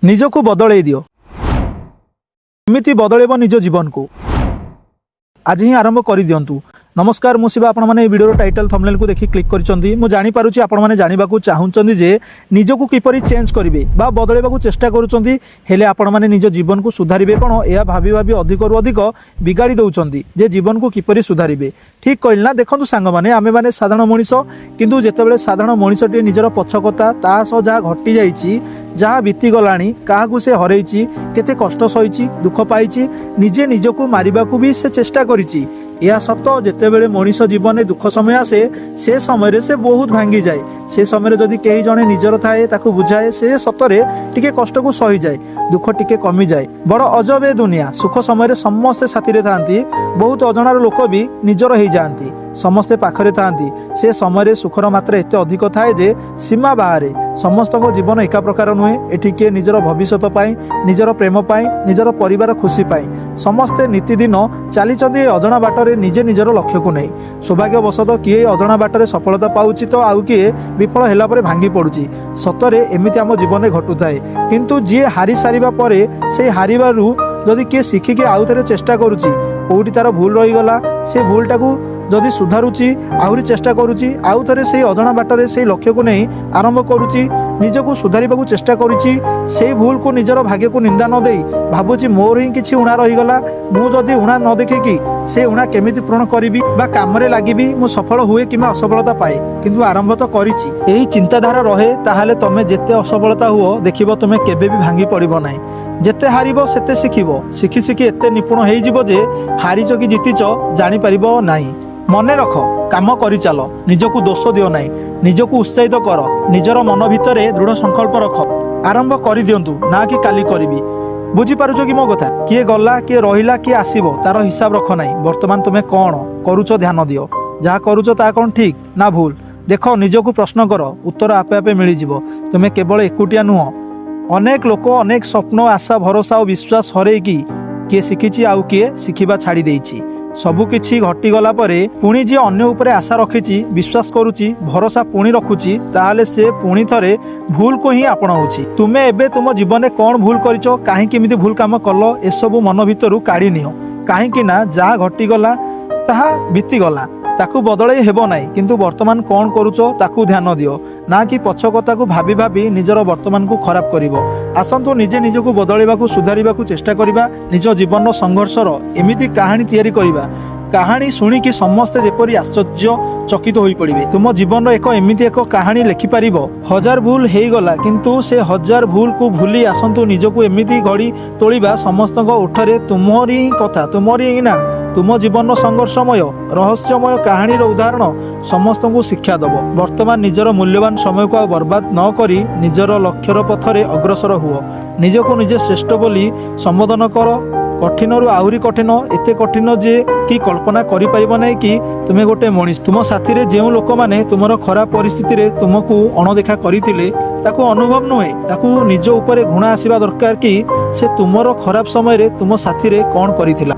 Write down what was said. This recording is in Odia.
ନିଜକୁ ବଦଳେଇ ଦିଅ। ଏମିତି ବଦଳେଇବ ନିଜ ଜୀବନକୁ, ଆଜି ହିଁ ଆରମ୍ଭ କରିଦିଅନ୍ତୁ। ନମସ୍କାର, ମୁଁ ଶିବା। ଆପଣମାନେ ଏହି ଭିଡ଼ିଓର ଟାଇଟଲ୍, ଥମ୍ବନେଲ୍କୁ ଦେଖି କ୍ଲିକ୍ କରିଛନ୍ତି। ମୁଁ ଜାଣିପାରୁଛି, ଆପଣମାନେ ଜାଣିବାକୁ ଚାହୁଁଛନ୍ତି ଯେ ନିଜକୁ କିପରି ଚେଞ୍ଜ କରିବେ ବା ବଦଳାଇବାକୁ ଚେଷ୍ଟା କରୁଛନ୍ତି। ହେଲେ ଆପଣମାନେ ନିଜ ଜୀବନକୁ ସୁଧାରିବେ କ'ଣ, ଏହା ଭାବି ଭାବି ଅଧିକରୁ ଅଧିକ ବିଗାଡ଼ି ଦେଉଛନ୍ତି ଯେ ଜୀବନକୁ କିପରି ସୁଧାରିବେ। ଠିକ୍ କହିଲି ନା? ଦେଖନ୍ତୁ ସାଙ୍ଗମାନେ, ଆମେମାନେ ସାଧାରଣ ମଣିଷ। କିନ୍ତୁ ଯେତେବେଳେ ସାଧାରଣ ମଣିଷଟିଏ ନିଜର ପଛ କଥା, ତା ସହ ଯାହା ଘଟିଯାଇଛି, ଯାହା ବିତିଗଲାଣି, କାହାକୁ ସେ ହରେଇଛି, କେତେ କଷ୍ଟ ସହିଛି, ଦୁଃଖ ପାଇଛି, ନିଜେ ନିଜକୁ ମାରିବାକୁ ବି ସେ ଚେଷ୍ଟା କରିଛି। ଏହା ସତ, ଯେତେବେଳେ ମଣିଷ ଜୀବନରେ ଦୁଃଖ ସମୟ ଆସେ, ସେ ସମୟରେ ସେ ବହୁତ ଭାଙ୍ଗିଯାଏ। ସେ ସମୟରେ ଯଦି କେହି ଜଣେ ନିଜର ଥାଏ, ତାକୁ ବୁଝାଏ, ସେ ସତରେ ଟିକେ କଷ୍ଟକୁ ସହିଯାଏ, ଦୁଃଖ ଟିକେ କମିଯାଏ। ବଡ଼ ଅଜବ ଏ ଦୁନିଆ। ସୁଖ ସମୟରେ ସମସ୍ତେ ସାଥିରେ ଥାନ୍ତି, ବହୁତ ଅଜଣାର ଲୋକ ବି ନିଜର ହେଇଯାଆନ୍ତି, ସମସ୍ତେ ପାଖରେ ଥାନ୍ତି। ସେ ସମୟରେ ସୁଖର ମାତ୍ରା ଏତେ ଅଧିକ ଥାଏ ଯେ ସୀମା ବାହାରେ। ସମସ୍ତଙ୍କ ଜୀବନ ଏକା ପ୍ରକାର ନୁହେଁ। ଏଠି କିଏ ନିଜର ଭବିଷ୍ୟତ ପାଇଁ, ନିଜର ପ୍ରେମ ପାଇଁ, ନିଜର ପରିବାର ଖୁସି ପାଇଁ, ସମସ୍ତେ ନିତିଦିନ ଚାଲିଛନ୍ତି ଏ ଅଜଣା ବାଟରେ ନିଜେ ନିଜର ଲକ୍ଷ୍ୟକୁ ନେଇ। ସୌଭାଗ୍ୟବଶତଃ କିଏ ଏ ଅଜଣା ବାଟରେ ସଫଳତା ପାଉଛି ତ ଆଉ କିଏ ବିଫଳ ହେଲା ପରେ ଭାଙ୍ଗି ପଡ଼ୁଛି। ସତରେ ଏମିତି ଆମ ଜୀବନରେ ଘଟୁଥାଏ। କିନ୍ତୁ ଯିଏ ହାରି ସାରିବା ପରେ ସେଇ ହାରିବାରୁ ଯଦି କିଏ ଶିଖିକି ଆଉ ଥରେ ଚେଷ୍ଟା କରୁଛି, କେଉଁଠି ତାର ଭୁଲ ରହିଗଲା, ସେ ଭୁଲଟାକୁ ଯଦି ସୁଧାରୁଛି, ଆହୁରି ଚେଷ୍ଟା କରୁଛି, ଆଉ ଥରେ ସେଇ ଅଜଣା ବାଟରେ ସେଇ ଲକ୍ଷ୍ୟକୁ ନେଇ ଆରମ୍ଭ କରୁଛି, ନିଜକୁ ସୁଧାରିବାକୁ ଚେଷ୍ଟା କରୁଛି, ସେଇ ଭୁଲକୁ, ନିଜର ଭାଗ୍ୟକୁ ନିନ୍ଦା ନ ଦେଇ ଭାବୁଛି ମୋର ହିଁ କିଛି ଊଣା ରହିଗଲା, ମୁଁ ଯଦି ଊଣା ନ ଦେଖିକି ସେ ଊଣା କେମିତି ପୂରଣ କରିବି ବା କାମରେ ଲାଗିବି, ମୁଁ ସଫଳ ହୁଏ କିମ୍ବା ଅସଫଳତା ପାଏ, କିନ୍ତୁ ଆରମ୍ଭ ତ କରିଛି, ଏହି ଚିନ୍ତାଧାରା ରହେ, ତାହେଲେ ତମେ ଯେତେ ଅସଫଳତା ହୁଅ, ଦେଖିବ ତୁମେ କେବେ ବି ଭାଙ୍ଗି ପଡ଼ିବ ନାହିଁ। ଯେତେ ହାରିବ ସେତେ ଶିଖିବ। ଶିଖି ଶିଖି ଏତେ ନିପୁଣ ହେଇଯିବ ଯେ ହାରିଛ କି ଜିତିଛ ଜାଣିପାରିବ ନାହିଁ। ମନେ ରଖ, କାମ କରିଚାଲ, ନିଜକୁ ଦୋଷ ଦିଅ ନାହିଁ, ନିଜକୁ ଉତ୍ସାହିତ କର, ନିଜର ମନ ଭିତରେ ଦୃଢ଼ ସଂକଳ୍ପ ରଖ, ଆରମ୍ଭ କରିଦିଅନ୍ତୁ, ନା କି କାଲି କରିବି। ବୁଝିପାରୁଛ କି ମୋ କଥା? କିଏ ଗଲା, କିଏ ରହିଲା, କିଏ ଆସିବ, ତାର ହିସାବ ରଖ ନାହିଁ। ବର୍ତ୍ତମାନ ତୁମେ କ'ଣ କରୁଛ ଧ୍ୟାନ ଦିଅ। ଯାହା କରୁଛ ତାହା କ'ଣ ଠିକ୍ ନା ଭୁଲ, ଦେଖ, ନିଜକୁ ପ୍ରଶ୍ନ କର, ଉତ୍ତର ଆପେ ଆପେ ମିଳିଯିବ। ତୁମେ କେବଳ ଏକୁଟିଆ ନୁହଁ। ଅନେକ ଲୋକ ଅନେକ ସ୍ୱପ୍ନ, ଆଶା, ଭରସା ଓ ବିଶ୍ୱାସ ହରେଇକି କିଏ ଶିଖିଛି, ଆଉ କିଏ ଶିଖିବା ଛାଡ଼ି ଦେଇଛି। ସବୁ କିଛି ଘଟିଗଲା ପରେ ପୁଣି ଯିଏ ଅନ୍ୟ ଉପରେ ଆଶା ରଖିଛି, ବିଶ୍ୱାସ କରୁଛି, ଭରସା ପୁଣି ରଖୁଛି, ତାହେଲେ ସେ ପୁଣି ଥରେ ଭୁଲକୁ ହିଁ ଆପଣାଉଛି। ତୁମେ ଏବେ ତୁମ ଜୀବନରେ କ'ଣ ଭୁଲ କରିଛ, କାହିଁକି ଏମିତି ଭୁଲ କାମ କଲ, ଏସବୁ ମନ ଭିତରୁ କାଢ଼ି ନିଅ। କାହିଁକି ନା ଯାହା ଘଟିଗଲା ତାହା ବିତିଗଲା, ତାକୁ ବଦଳେଇ ହେବ ନାହିଁ। କିନ୍ତୁ ବର୍ତ୍ତମାନ କ'ଣ କରୁଛ ତାକୁ ଧ୍ୟାନ ଦିଅ, ନା କି ପଛ କଥାକୁ ଭାବି ଭାବି ନିଜର ବର୍ତ୍ତମାନକୁ ଖରାପ କରିବ। ଆସନ୍ତୁ, ନିଜେ ନିଜକୁ ବଦଳିବାକୁ, ସୁଧାରିବାକୁ ଚେଷ୍ଟା କରିବା। ନିଜ ଜୀବନର ସଂଘର୍ଷର ଏମିତି କାହାଣୀ ତିଆରି କରିବା, କାହାଣୀ ଶୁଣିକି ସମସ୍ତେ ଯେପରି ଆଶ୍ଚର୍ଯ୍ୟ ଚକିତ ହୋଇପଡ଼ିବେ। ତୁମ ଜୀବନର ଏକ ଏମିତି ଏକ କାହାଣୀ ଲେଖିପାରିବ। ହଜାର ଭୁଲ ହେଇଗଲା, କିନ୍ତୁ ସେ ହଜାର ଭୁଲକୁ ଭୁଲି ଆସନ୍ତୁ, ନିଜକୁ ଏମିତି ଗଢ଼ି ତୋଳିବା, ସମସ୍ତଙ୍କ ଓଠରେ ତୁମରି ହିଁ କଥା, ତୁମରି ହିଁ ନା। ତୁମ ଜୀବନର ସଂଘର୍ଷମୟ, ରହସ୍ୟମୟ କାହାଣୀର ଉଦାହରଣ ସମସ୍ତଙ୍କୁ ଶିକ୍ଷା ଦେବ। ବର୍ତ୍ତମାନ ନିଜର ମୂଲ୍ୟବାନ ସମୟକୁ ଆଉ ବର୍ବାଦ ନ କରି ନିଜର ଲକ୍ଷ୍ୟର ପଥରେ ଅଗ୍ରସର ହୁଅ। ନିଜକୁ ନିଜେ ଶ୍ରେଷ୍ଠ ବୋଲି ସମ୍ବୋଧନ କର। କଠିନରୁ ଆହୁରି କଠିନ, ଏତେ କଠିନ ଯେ କି କଳ୍ପନା କରିପାରିବ ନାହିଁ କି ତୁମେ ଗୋଟେ ମଣିଷ। ତୁମ ସାଥିରେ ଯେଉଁ ଲୋକମାନେ ତୁମର ଖରାପ ପରିସ୍ଥିତିରେ ତୁମକୁ ଅଣଦେଖା କରିଥିଲେ, ତାକୁ ଅନୁଭବ ନୁହେଁ, ତାକୁ ନିଜ ଉପରେ ଘୃଣା ଆସିବା ଦରକାର କି ସେ ତୁମର ଖରାପ ସମୟରେ ତୁମ ସାଥିରେ କ'ଣ କରିଥିଲା।